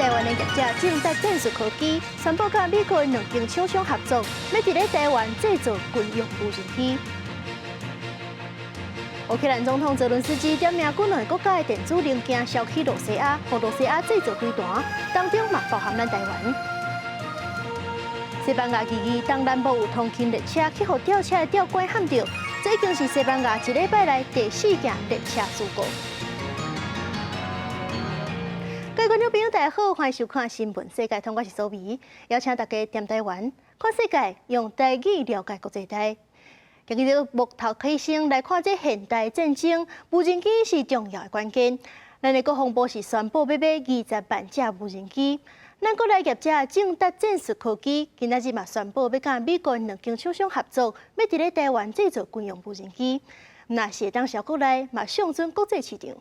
台灣的業者正達戰術科技，宣布佮美國兩間廠商合作，欲佇咧台灣製造軍用無人機。烏克蘭總統澤倫斯基點名幾個國家的電子零件銷去露西亞，予露西亞製造飛彈，當中嘛包含咱台灣。西班牙二二東南部有通勤列車去予吊車的吊桿撼著，這已經是西班牙一禮拜內第四件列車事故。各位觀眾朋友，大家好，歡迎收看《新聞世界通》，我是蘇眉，邀請大家踮台灣看世界，用台語了解國際大。今日木頭起身來看這現代戰爭，無人機是重要的關鍵。咱的國防部是宣布欲買20萬架無人機。咱國內業者正達戰術科技，今仔日嘛宣布欲佮美國兩間廠商合作，欲佇咧台灣製造軍用無人機。若是會當銷國內，嘛上準國際市場。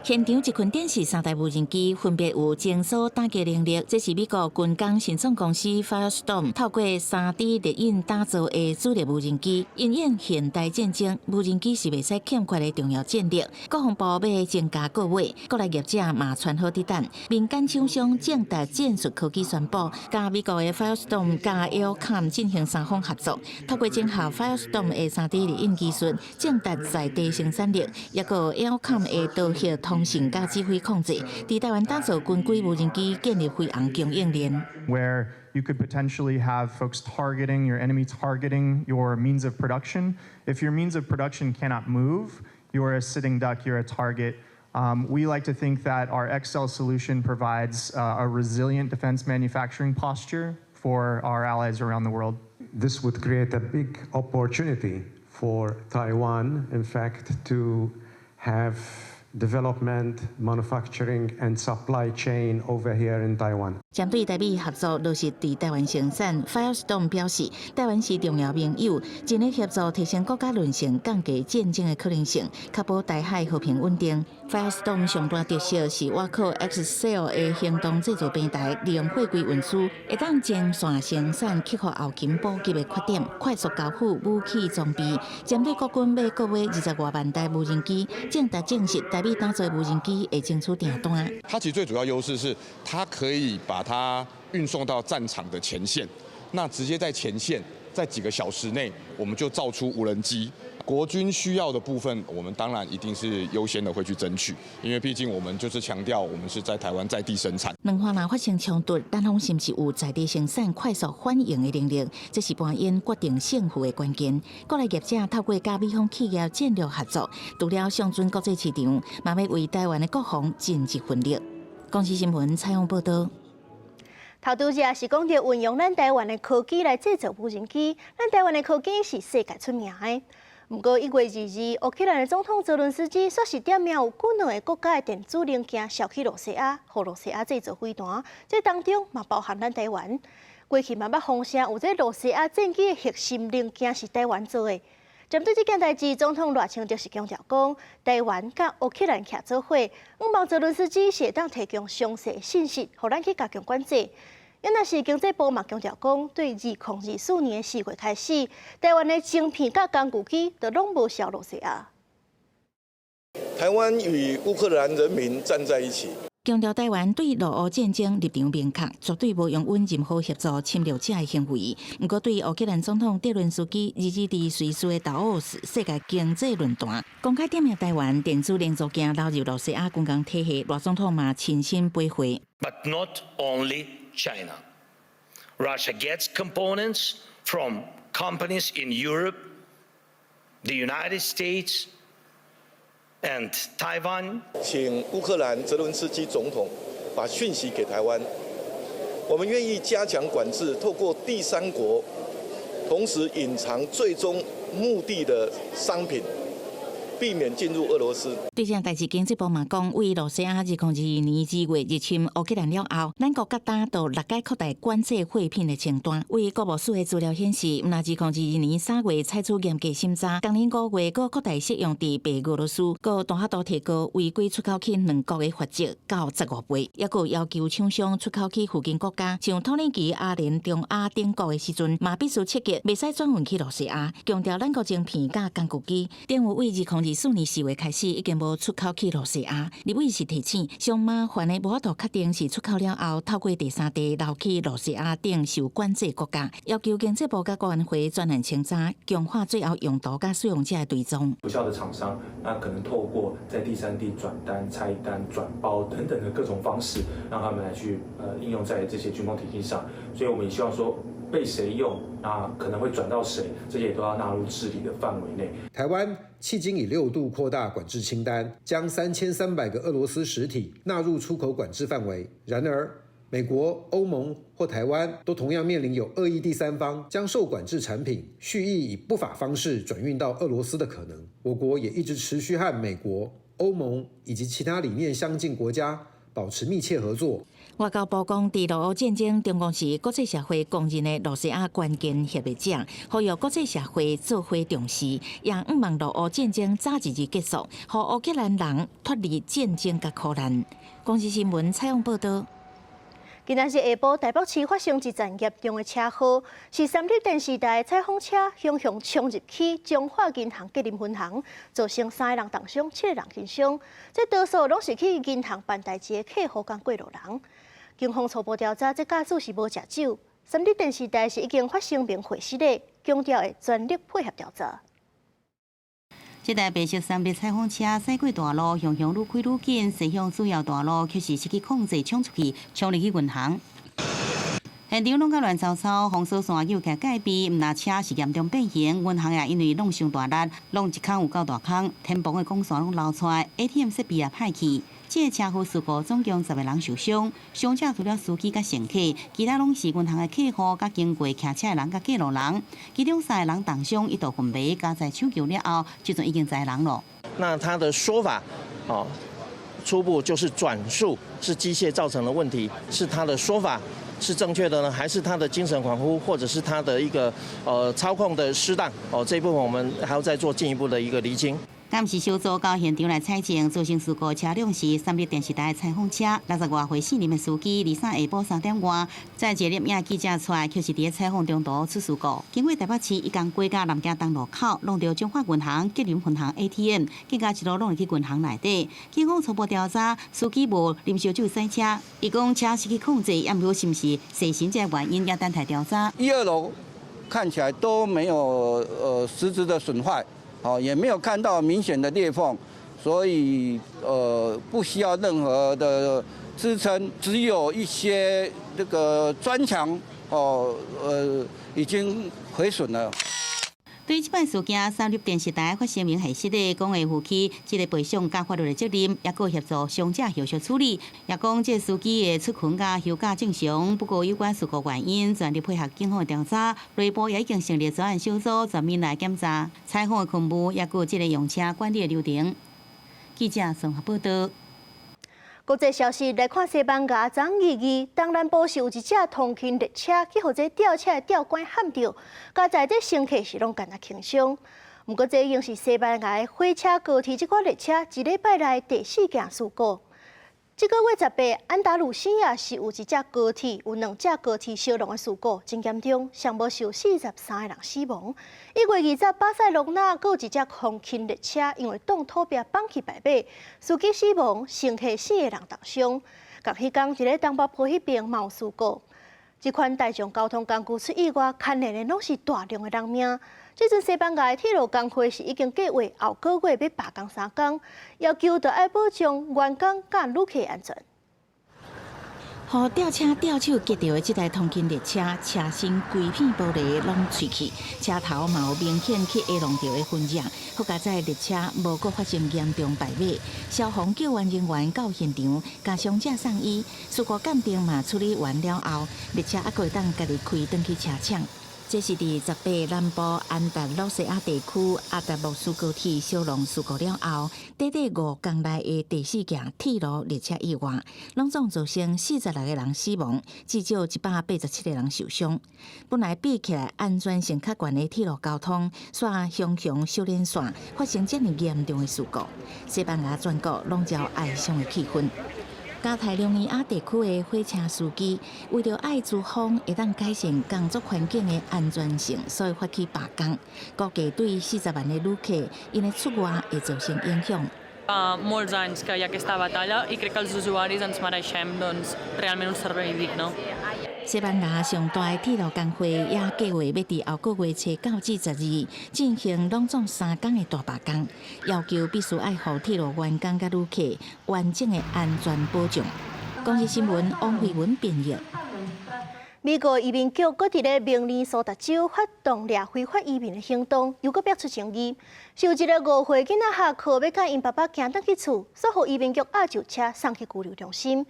現場一群展示三台無人機，分別有偵搜打擊能力，這是美國軍工新創公司 Firestorm 透過3D 列印打造的主力無人機。因應現代戰爭，無人機是袂使欠缺的重要戰力。國防部欲增加購買，國內業者嘛傳好佇等。民間廠商正達戰術科技宣布，佮美國的 Firestorm 佮 Ailcom 進行三方合作，透過整合 Firestorm 的3D 列印技術，正達在地生產力，抑閣 Ailcom 的導向通信佮指揮控制，佇台灣打造軍規無人機，建立飛航供應鏈。 Where you could potentially have folks targeting your enemy targeting your means of production. If your means of production cannot move, you're a sitting duck, you're a target. We like to think that our XCell solution provides a resilient defense manufacturing posture for our allies around the world. This would create a big opportunity for Taiwan, in fact, to have development, manufacturing, and supply chain over here in Taiwan. 針對台美合作落實佇台灣生產，Firestorm 表示，台灣是重要盟友，盡力協助提升國家韌性，降低戰爭的可能性，確保台海和平穩定。Firestorm 上大特色是倚靠 XCell 的行動製造平台，利用貨櫃運輸，會當前線生產，克服後勤補給的缺點，快速交付武器裝備。針對國軍欲購買20外萬台無人機，正達證實台美打造無人機會爭取訂單。它其實最主要優勢是，它可以把它運送到戰場的前線，那直接在前線，在幾個小時內，我們就造出無人機。國軍需要的部分，我們當然一定是優先的會去爭取，因為畢竟我們就是強調我們是在台灣在地生產。兩岸若發生衝突，咱方是毋是有在地生產快速反應的能力？這是扮演決定勝負的關鍵。國內業者透過佮美方企業戰略合作，除了上準國際市場，嘛欲為台灣的國防盡一份力。公視新聞採訪報道。頭拄才是講著運用咱台灣的科技來製造無人機，咱台灣的科技是世界出名的。毋過1月22，烏克蘭的總統澤倫斯基煞是點名有幾兩個國家的電子零件銷去露西亞，予露西亞製造飛彈，這當中嘛包含咱台灣。過去嘛捌風聲有這露西亞戰機的核心零件是台灣做的。針對這件代誌，總統賴清德是強調講，台灣佮烏克蘭徛做伙，向望澤倫斯基是會當提供詳細信息，予咱去加強管制。若是經濟部嘛強調講，對2024年4月開始，台灣的晶片佮工具機都攏無銷露西亞。台灣與烏克蘭人民站在一起。強調台灣對俄烏戰爭立場明確，絕對無容忍任何協助侵略者的行為。毋過，對烏克蘭總統澤倫斯基二日佇瑞士的達沃斯世界經濟論壇公開點名台灣電子零組件流入露西亞軍工體系，賴總統嘛親身陪會。 But not only China. Russia gets components from companies in Europe, the United States, and Taiwan. 請烏克蘭澤倫斯基總統把訊息給台灣，我們願意加強管制，透過第三國，同時隱藏最終目的的商品，避免進入俄羅斯。對這代誌，經濟部嘛講，為露西亞2022年2月入侵烏克蘭了後，咱國各單都六改擴大管制貨品的清單。為國務署的資料顯示，毋但2022年3月採取嚴格審查，今年5月閣擴大適用佇白俄羅斯，閣大幅度提高違規出口去兩國的罰則到15倍，抑閣要求廠商出口去附近國家，像土耳其、阿聯、中亞等國的時陣，嘛必須切記袂使轉運去露西亞。強調咱國晶片佮工具機，政府為二零二2024年4月開始已經無出口去露西亞。立委是提醒，上麻煩的無法度確定是出口了後，透過第三地流去露西亞等受管制國家，要求經濟部佮國安會專案清查，強化最後用途佮使用者的追蹤。有效的廠商，那可能透過在第三地轉單、拆單、轉包等等的各種方式，讓他們來去應用在這些軍工體系上。所以我們也希望說，被誰用，那可能會轉到誰，這些也都要納入治理的範圍內。台灣迄今已六度擴大管制清單，將3300個俄羅斯實體納入出口管制範圍。然而，美國、歐盟或台灣都同樣面臨有惡意第三方將受管制產品蓄意以不法方式轉運到俄羅斯的可能。我國也一直持續和美國、歐盟以及其他理念相近國家保持密切合作。外交部講，佇俄烏戰爭，中共是國際社會公認的露西亞關鍵協力者，呼籲國際社會做伙重視，也向望俄烏戰爭早一日結束，予烏克蘭人脫離戰爭佮苦難。公視新聞採訪報道。今仔日下晡，台北市發生一場嚴重的車禍，是三立電視台採訪車雄雄衝入去彰化銀行吉林分行，造成三个人重傷，七個人輕傷。這多數攏是去銀行辦代誌的客戶佮過路人。警方初步調查，這駕駛是無食酒。三立電視台是已經發聲明回實的，強調會全力配合調查。這台白色三立採訪車駛過大路，雄雄愈開愈緊，駛向主要大路，卻是失去控制，衝出去，衝入去銀行。現場攏較亂糟糟，封鎖線又起蓋邊，毋但車是嚴重變形，銀行也因為弄傷大力，弄一空有夠大空，天棚的鋼線攏流出來，ATM 設備也歹去。這個車禍事故總共10個人受傷，傷者除了司機佮乘客，其他攏是銀行的客戶、佮經過騎車的人佮過路人。其中三個人重傷，一度昏迷，加在搶救了後，這陣已經知人囉。那他的說法，哦，初步就是轉述是機械造成的問題，是他的說法是正確的呢，還是他的精神恍惚，或者是他的一個操控的失當？哦，這一部分我們還要再做進一步的一個釐清。鑑識小組到現場來採證，造成事故車輛是三立電視台的採訪車，60外歲姓林的司機，23下晡3點外，載一個攝影記者出來，卻是佇咧採訪中途出事故。經過台北市一工過到南京東路口，弄著彰化銀行吉林分行 ATM，更加一路弄入去銀行內底。警方初步調查，司機無啉燒酒駛車，伊講車失去控制，也毋過是毋是細心這個原因，也等待調查。一二樓看起來都沒有實質的損壞。哦，也沒有看到明顯的裂縫，所以不需要任何的支撐，只有一些這個磚牆哦，已經毀損了。對這擺事件，三立電視台發聲明核實的，講會負起這個賠償佮法律的責任，也閣協助傷者後續處理。也講這個司機的出勤佮休假正常，不過有關事故原因，全力配合警方的調查。內部也已經成立專案小組，全面來檢查採訪的勤務，也閣這個用車管理的流程。記者綜合報道。國際消息來看，西班牙昨22東南部是有一隻通勤列車去予這吊車的吊桿撼著，加在這乘客是攏干焦輕傷。毋過這已經是西班牙的火車高鐵這款列車一禮拜內第四件事故。這個月18，安達魯西亞是有一隻高鐵，有兩隻高鐵燒熔的事故，真嚴重，上無有43個人死亡。1月20，巴塞隆納閣有一隻通勤列車，因為擋土壁崩去敗馬，司機死亡，乘客四個人重傷。仝彼工，佇咧東北坡彼邊嘛有事故，這款大眾交通工具出意外，牽連的攏是大量的人命。這陣西班牙的鐵路工會是已經計劃後個月欲罷工3工，要求著愛保障員工佮旅客安全。予吊車吊手擊著的這台通勤列車，車身規片玻璃攏碎去，車頭嘛有明顯去下弄著的痕跡。好佳哉列車無閣發生嚴重敗馬，消防救援人員到現場，共傷者送醫，事故鑑定嘛處理完了後，列車猶閣會當家己開轉去車廠。這是佇18南部安達魯西亞地區阿達莫斯高鐵燒熔事故了後，短短5工內的第四件鐵路列車意外，攏總造成46個人死亡，至少187個人受傷。本來比起來安全性較懸的鐵路交通，煞雄雄小連線發生這爾嚴重的事故，西班牙全國籠罩哀傷的氣氛。加泰隆尼亞地區的火車司機為著愛資方會當改善工作環境的安全性，所以發起罷工。估計對40萬的旅客，𪜶的出外會造成影響。 Fa molts anys que hi ha aquesta batalla i crec que els usuaris ens mereixem, doncs, realment un servei digne. 西班牙上大的鐵路工會也計劃欲佇後個月初九至十二進行攏總3工的大罷工，要求必須愛予鐵路員工佮旅客完整的安全保障。公視新聞王慧文編譯。美國移民局閣佇咧明尼蘇達州發動掠非法移民的行動，又閣逼出爭議。是有一个5歲囡仔下課欲佮𪜶爸爸行轉去厝，煞予移民局押轎車送去拘留中心。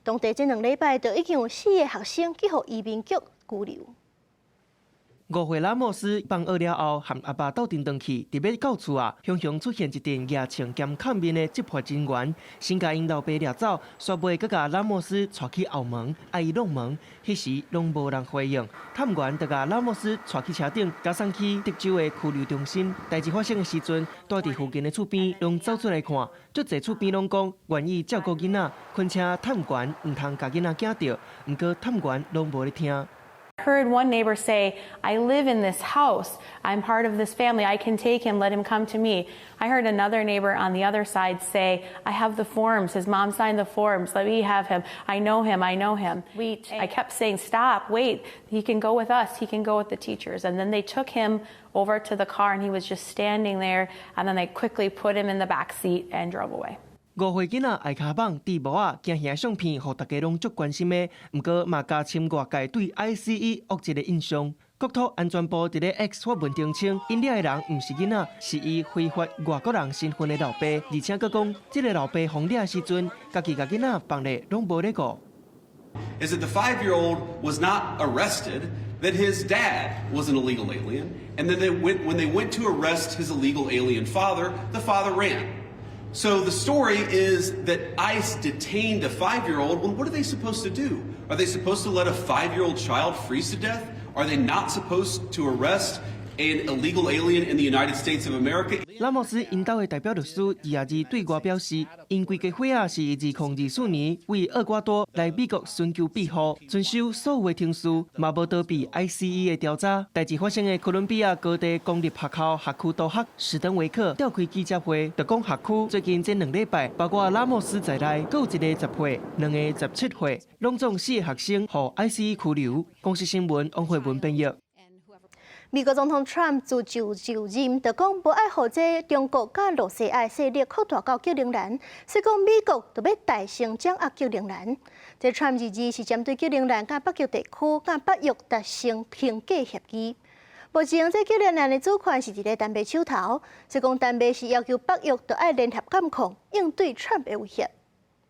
當地這2禮拜就已經有四个學生去予移民局拘留。 5歲拉莫斯放學了後，和阿爸鬥陣轉去，佇欲到厝啊，雄雄出現一陣額穿兼銬面的執法人員，先共𪜶老爸掠走，煞尾閣共拉莫斯帶去後門，愛伊挵門，彼時攏無人回應。探員就共拉莫斯帶去車頂，共送去德州的拘留中心。代誌發生的時陣，蹛佇附近的厝邊攏走出來看，足濟厝邊攏講願意照顧囡仔，懇請探員毋通共囡仔驚著，毋過探員攏無咧聽。 Heard one neighbor say, "I live in this house. I'm part of this family. I can take him, let him come to me." I heard another neighbor on the other side say, "I have the forms. His mom signed the forms. Let me have him. I know him. I know him." I kept saying, "Stop, wait. He can go with us. He can go with the teachers." And then they took him over to the car and he was just standing there. And then they quickly put him in the back seat and drove away. 5歲囡仔愛跤蠓佇帽仔驚嚇相片，予大家攏足關心的。毋過嘛加深外界對 ICE 惡質的印象。國土安全部佇咧 X 發文澄清，𪜶掠的人毋是囡仔，是伊非法外國人身份的老爸，而且閣講，這个老爸予掠時陣，家己共囡仔放咧攏無咧顧。 Is that the 5-year-old was not arrested, that his dad was an illegal alien, and then when they went to arrest his illegal alien father, the father ran. So the story is that ICE detained a 5-year-old. Well, what are they supposed to do? Are they supposed to let a 5-year-old child freeze to death? Are they not supposed to arrest an illegal alien in the United States of America? 拉莫斯𪜶兜的代表律師22日對外表示，𪜶規家伙仔是2024年對厄瓜多來美國尋求庇護，遵守所有的程序，嘛無逃避 ICE 的調查。代誌發生的哥倫比亞高地公立學校學區督學史登維克召開記者會，就講學區最近這2禮拜，包括拉莫斯在內，閣有一個10歲，兩個17歲，攏總四个學生予 ICE 拘留。公視新聞王慧文編譯。美國總統 Trump 自就就任，就講無愛予這中國佮羅西亞勢力擴大到格陵蘭，所以講美國就欲大聲掌壓格陵蘭。這 Trump 22是針對格陵蘭佮北極地區佮北約達成評價協議。目前這格陵蘭的主權是佇咧丹麥手頭，所以講丹麥是要求北約著愛聯合監控應對 Trump 的威脅。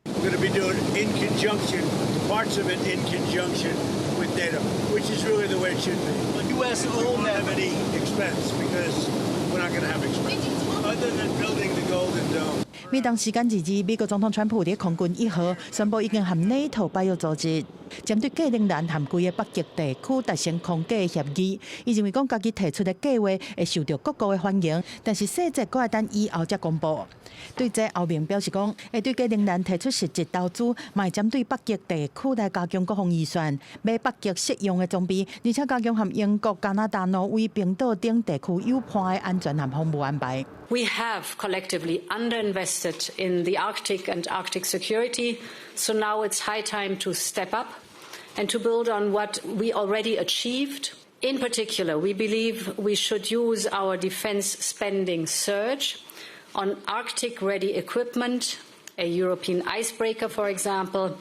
We're going to be doing in conjunction, parts of it in conjunction with NATO, which is really the way it should be. U.S. won't have any expense because we're not going to have expense other than building the Golden Dome. 美東時間22日，美國總統川普佇空軍1號宣布已經和 NATO 北約組織針對格陵蘭和規个北極地區達成框架協議。伊認為講家己提出的計劃會受到各國的歡迎，但是細節閣愛等以後才公布。對這歐盟表示講，會對格陵蘭提出實質投資，嘛會針對北極地區來加強國防預算，買北極適用的裝備，而且加強和英國、加拿大、挪威、冰島等地區友伴的安全和防務安排。 We have collectively underinvested in the Arctic and Arctic security, so now it's high time to step up and to build on what we already achieved. In particular, we believe we should use our defense spending surge on Arctic-ready equipment, a European icebreaker, for example.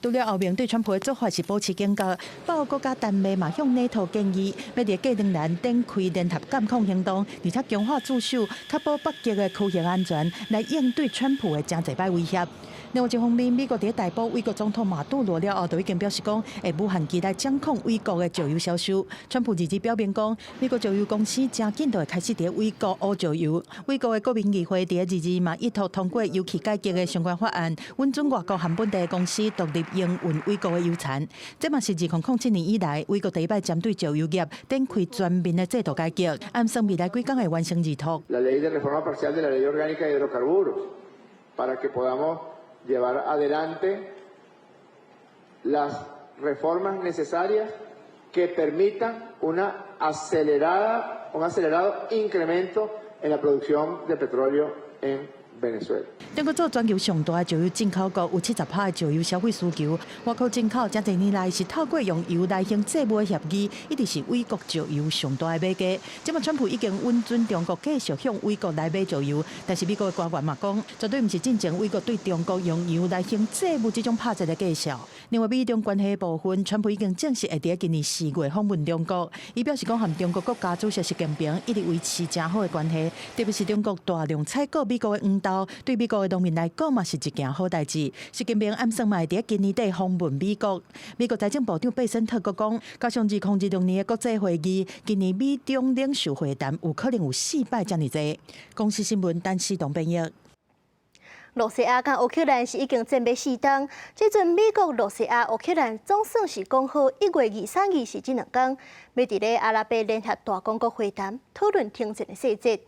除了歐盟對川普的做法是保持警覺，北約國家丹麥嘛向 NATO 建議，欲佇格陵蘭展開聯合監控行動，而且強化駐守，確保北極的區域安全，來應對川普的誠濟擺威脅。另外一方面，美國佇逮捕委國總統馬杜羅了後，就已經表示講會無限期來掌控委國的石油銷售。川普二日表明講，美國石油公司誠緊就會開始佇委國挖石油。委國的國民議會佇二二嘛一討通過油氣改革的相關法案，允准外國和本地公司獨立營運委國的油田。這嘛是2007年以來，委國第一擺針對石油業展開全面的制度改革，按算未來幾工會完成二讀。 La ley de reforma parcial de la ley orgánica de hidrocarburos para que podamos Llevar adelante las reformas necesarias que permitan una acelerada, un acelerado incremento en la producción de petróleo en Venezuela. 中國做全球上大的石油進口國，有70%的石油消費需求。外國進口遮濟年來是透過用油來還債務的協議，一直是委國石油上大的買家。這馬川普已經允准中國繼續向委國來買石油，但是美國的官員嘛講，絕對毋是進前委國對中國用油來還債務這種拍折的繼續。另外，美中關係的部分，川普已經證實會佇今年4月訪問中國。伊表示講，和中國國家主席習近平一直維持誠好的關係，特別是中國大量採購美國的黃豆，對美國的農民來講嘛是一件好代誌。習近平按算嘛會佇今年底訪問美國。美國財政部長貝森特閣講，加上2026年的國際會議，今年美中領袖會談有可能有四擺遮爾濟。公視新聞陳思棟編譯。露西亞佮烏克蘭是已經戰欲四冬，這陣美國、露西亞、烏克蘭總算是講好，1月23、24這兩工，欲佇咧阿拉伯聯合大公國會談，討論停戰的細節。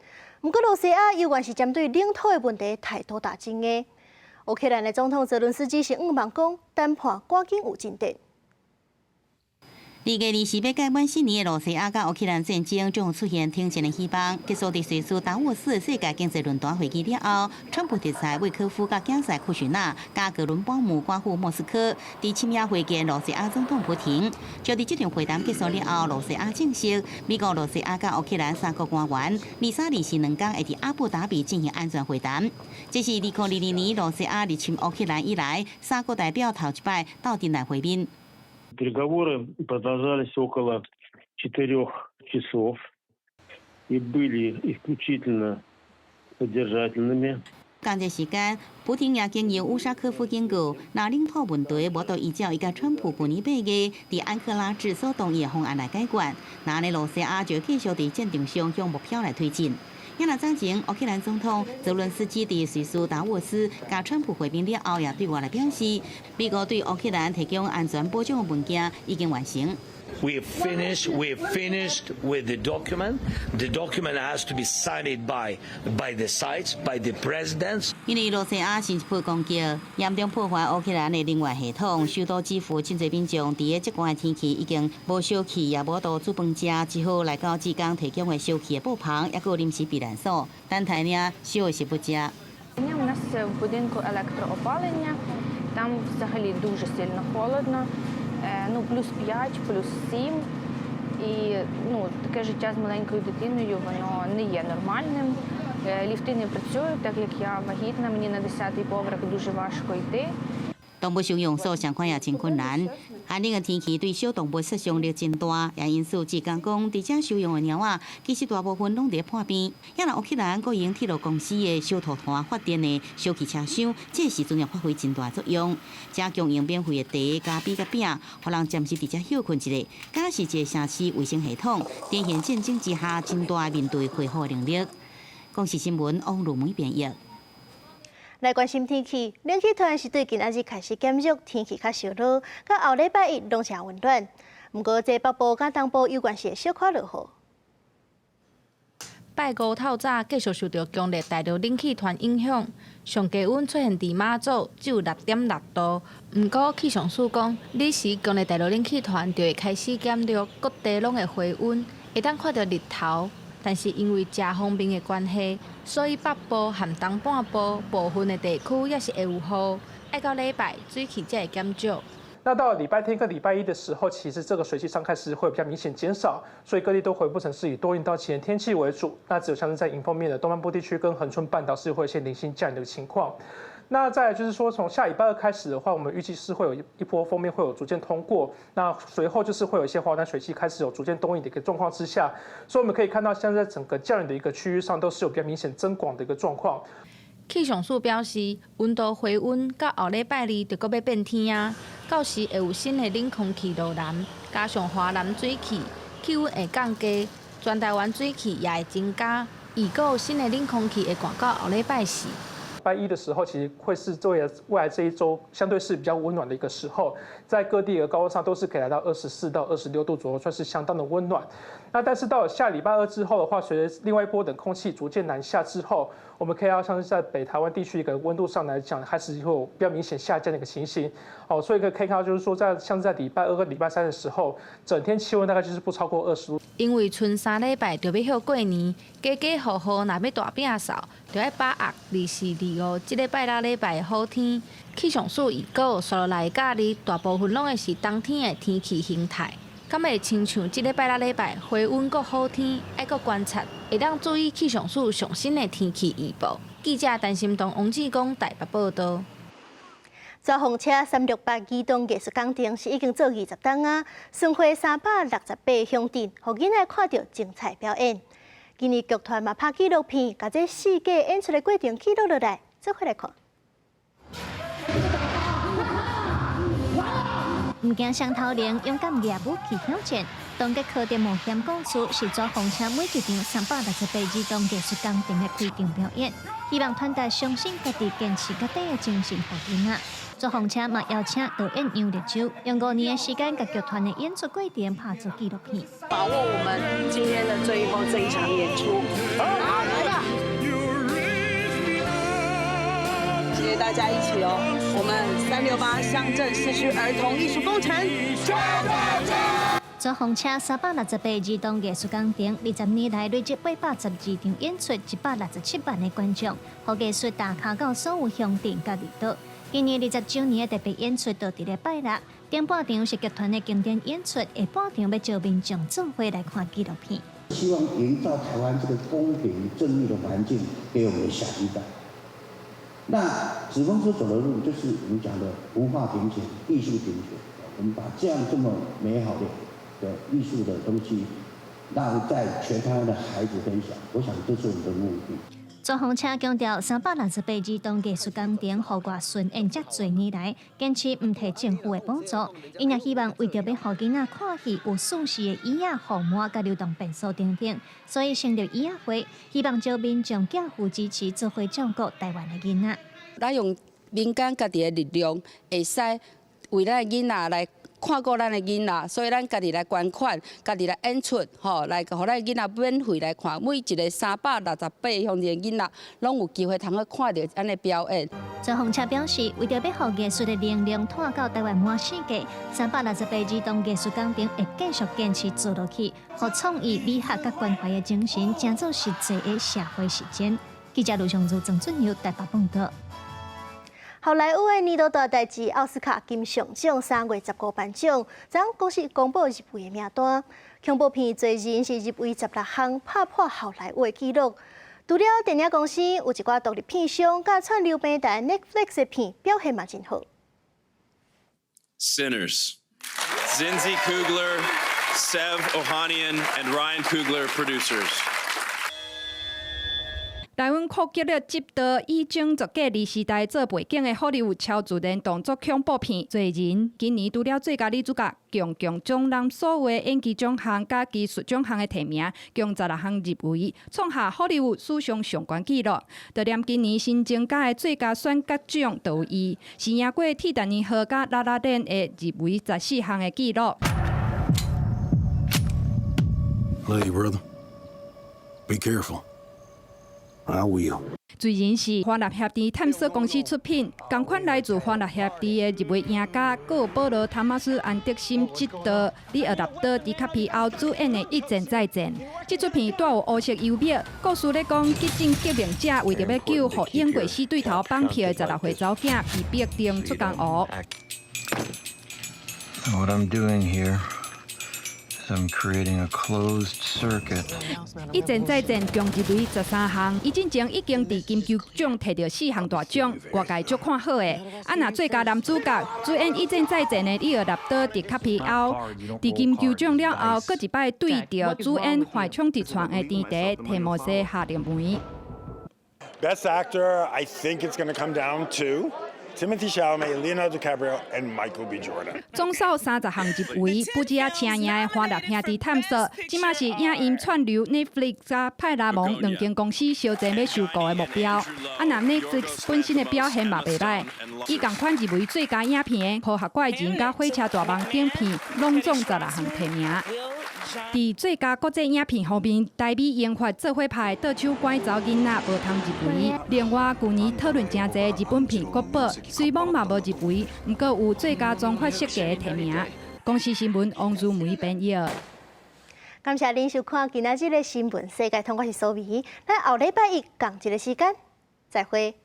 毋過露西亞猶原是針對領土的問題態度大爭的。烏克蘭的總統澤倫斯基是向望講，談判趕緊有進展。2024欲屆滿四年的露西亞佮烏克蘭戰爭，終於出現停戰的希望。結束佇瑞士達沃斯世界經濟論壇會議了後，川普特使威科夫佮囝婿庫什納佮格倫邦姆趕赴莫斯科，佇深夜會見露西亞總統普廷。就佇這場會談結束了後，露西亞證實，美國、露西亞佮烏克蘭三國官員23、24兩工會佇阿布達比進行安全會談。這是2022年露西亞入侵烏克蘭以來，三國代表頭一擺鬥陣來會面。 Переговоры продолжались около 4 часов и были исключительно содержательными. 仝一時間，普廷也經由烏沙科夫警告，若領土問題無法依照伊佮川普舊年8月佇安克拉治所同意的方案來解決，那呢露西亞就繼續佇戰場上向目標來推進。也若早前，烏克蘭總統澤倫斯基佇瑞士達沃斯佮川普會面了後，也對外來表示，美國對烏克蘭提供安全保障的文件已經完成。 We finished. We finished with the document. The document has to be signed by the sides, by the presidents. 因為露西亞新一波攻擊嚴重破壞烏克蘭的能源系統，首都基輔真濟民眾佇個這寒的天氣已經無燒氣，也無法煮飯食，只好來到志工提供的燒氣的布棚，抑閣臨時避難所，等待領燒的食物食。 У нас в будинку електроопалення, там взагалі дуже сильно холодно, ну, плюс 5, плюс 7. І, ну, таке життя з маленькою дитиною, воно не є нормальним. Ліфти не працюють, так як я вагітна, мені на 10-й поверх дуже важко йти. 動物收容所相款也真困難，寒冷的天氣對小動物殺傷力真大，也因此志工講，佇遮收容的貓仔，其實大部分攏佇破病。也若烏克蘭國營鐵路公司的小土團發電的燒氣車廂，這時陣也發揮真大作用。遮供應免費的茶、咖啡佮餅，予人暫時佇遮歇睏一下。敢是一個城市衛生系統，展現戰爭之下真大面對恢復能力。公視新聞王如梅編譯。來關心天氣，冷氣團是對今仔日開始減弱，天氣較燒熱，到後禮拜一攏誠溫暖。毋過，這北部佮東部猶原是會小可落雨。拜五透早繼續受著強烈大陸冷氣團影響，上低溫出現佇馬祖只有6.6度。毋過氣象署講，彼時強烈大陸冷氣團就會開始減弱，各地攏會回溫，會當看著日頭。但是因為遮鋒面的關係，所以北部和東半部部分的地區也是會有雨。愛到禮拜水汽才會減少。那到禮拜天跟禮拜一的時候，其實這個水汽傷害是會比較明顯減少，所以各地都恢復成是以多雲到晴天氣為主。那只有像是在迎風面的東半部地區跟恆春半島是會有一些零星降雨的情況。那再來就是說，從下禮拜二開始的話，我們預計是會有一波鋒面會有逐漸通過，那隨後就是會有一些華南水汽開始有逐漸東移的一個狀況之下，所以我們可以看到，現在整個降雨的一個區域上都是有比較明顯增廣的一個狀況。氣象署表示，溫度回溫到後禮拜二就閣欲變天啊，到時會有新的冷空氣落南，加上華南水汽，氣溫會降低，全台灣水汽也會增加。預估新的冷空氣會寒到後禮拜四。拜一的時候，其實會是作為未來這一周相對是比較溫暖的一個時候，在各地的高溫上都是可以來到24到26度左右，算是相當的溫暖。那但是到了下禮拜二之後的話，隨着另外一波冷空氣逐漸南下之後，我們可以看到像是在北台灣地區一個溫度上來講，開始會有比較明顯下降的一個情形。哦，所以可以看到就是說，在像是在禮拜二和禮拜三的時候，整天氣溫大概就是不超過20度。因為賰3禮拜就欲歇過年，家家戶戶若欲大摒掃，就愛把握24、25這禮拜六禮拜好天。氣象署預告，紲落來假日大部分攏會是冬天的天氣形態。敢會親像這禮拜六禮拜回溫閣好天，愛閣觀察，會當注意氣象署上新的天氣預報。記者陳心東、王志剛台北報道。紙風車368兒童藝術工程是已經做20冬啊，巡迴368鄉鎮，予囡仔看著精彩表演。今年劇團嘛拍紀錄片，共這四季演出的過程記錄落來，做伙來看。毋驚雙頭龍，勇敢掠武器挑戰。終結科的冒險故事是紙風車每一場368兒童藝術工程的開場表演，希望傳達相信家己、堅持到底的精神予囡仔。紙風車嘛邀請導演楊力州，用5年的時間，共劇團的演出過程拍做紀錄片。把握我們今天的最後這一場演出。好，來吧！謝謝大家一起哦，我們368鄉鎮社區兒童藝術工程。紙風車368兒童藝術工程，20年來累積812場演出，167萬的觀眾，予藝術打卡到所有鄉鎮佮離島。今年20週年的特別演出，就佇禮拜六頂半場是劇團的經典演出，下半場欲招民眾做伙來看紀錄片。希望營造台灣這個公平正義的環境，給我們的下一代。那紙風車走的路，就是我們講的文化平權、藝術平權。我們把這樣這麼美好的藝術的東西，讓在全台灣的孩子分享。我想這是我們的目的。紙風車強調，368兒童藝術工程戶外巡演遮濟年來，堅持毋提政府的補助，𪜶也希望為著欲予囡仔看戲有舒適的椅仔、雨帽佮流動便所等等，所以成立椅仔會，希望招民眾寄付支持，做伙照顧台灣的囡仔。咱用民間家己的力量，會使為咱的囡仔來看顧咱的囡仔，所以咱家己來捐款，家己來演出，吼，來予咱的囡仔免費來看。每一个368鄉鎮的囡仔，攏有機會通去看著按呢表演。紙風車表示，為著欲予藝術的能量拓到台灣滿世界，368兒童藝術工程會繼續堅持做落去，予創意、美學佮關懷的精神，成做實際的社會實踐。記者盧尚如、曾俊佑台北報道。好萊塢的年度大代誌奧斯卡金像獎3月15頒獎，昨公司公布入圍的名單。恐怖片《罪人》是入圍16項，拍破好萊塢的紀錄。除了電影公司，有一寡獨立片商佮串流平台 Netflix 的片表現嘛真好。 Sinners, Zinzi Coogler, Sev Ohanian, and Ryan Coogler, producers. 台灣酷極力執導以種族隔離時代做背景的好萊塢超自然動作恐怖片《罪人》，今年除了最佳女主角，強強總攬所有的演技獎項佮技術獎項的提名，共16項入圍，創下好萊塢史上上懸紀錄。就連今年新增加的最佳選角獎都有伊，是贏過《鐵達尼號》佮《拉拉鏈》的入圍14項的紀錄。 Love you, brother. Be careful. I will. 罪人是華納兄弟探索公司出品，仝款來自華納兄弟的入圍贏家，閣有保羅·湯馬斯·安德森執導、李奧納多·迪卡皮歐主演的《一戰再戰》。這齣片帶有烏色幽默，故事咧講激進革命者為著欲救予英國死對頭綁票的16歲查某囝，被逼登出江湖。 What I'm doing here is I'm creating a closed circuit. 一戰再戰，共入圍13項，伊進前已經佇金球獎摕著四項大獎，外界足看好的。啊，若最佳男主角主演一戰再戰的李奧納多·迪卡皮歐，佇金球獎了後，閣一擺對著主演橫衝直撞的甜弟提莫西·夏勒梅。 Best actor, I think it's going to come down to Timothée Chalamet, Leonardo DiCaprio, and Michael B. Jordan. 總數30項入圍，不只請贏的華納兄弟探索，這馬是影音串流 Netflix 佮派拉蒙兩間公司相爭欲收購的目標。啊，若 Netflix 本身的表現嘛袂䆀，伊仝款入圍最佳影片的《科學怪人》佮《火車大夢》等片，攏總16項提名。佇最佳國際影片方面，台美英法做伙拍的《倒手趕走囡仔》無通入圍。另外，舊年討論誠濟日本片《國寶》雖罔嘛無入圍，毋過有最佳妝髮設計的提名。公視新聞王如梅編譯。感謝您收看今仔日的新聞世界通，我是蘇美。咱後禮拜一仝一个時間再會。